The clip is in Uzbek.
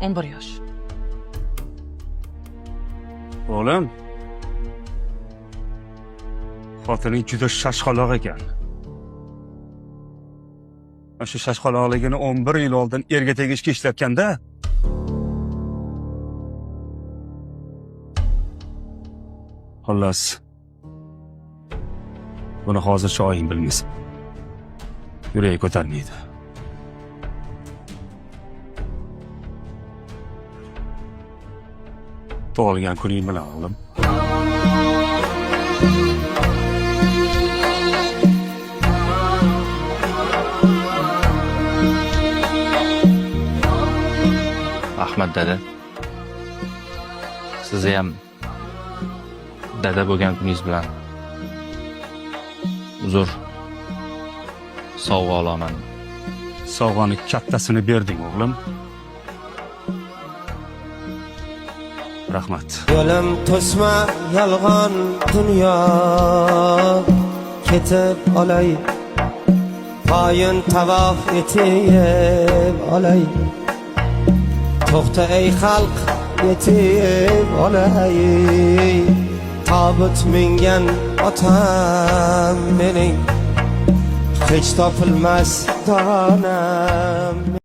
11 yosh. O'g'lim, xotining juda shashqaloq ekan. Mana shu shashqaloqligini 11 yil oldin erga tegishga ishlatganda, xullas, buni hozircha oying bilmas. Yuragi ko'tarmaydi. Tug'ilgan kuning bilan, o'g'lim. Ahmad dada. Sizni ham dada bo'lgan kuningiz bilan. Uzr. Sovg'a olaman. Sovg'ani kattasini berding, o'g'lim. Rahmat. Yo'lim to'sma yolg'on dunyo, ketib olay, poyin tavof etib olay, to'xta ey xalq, yetib olay, tobut mingan otam mening, hech topilmas donam.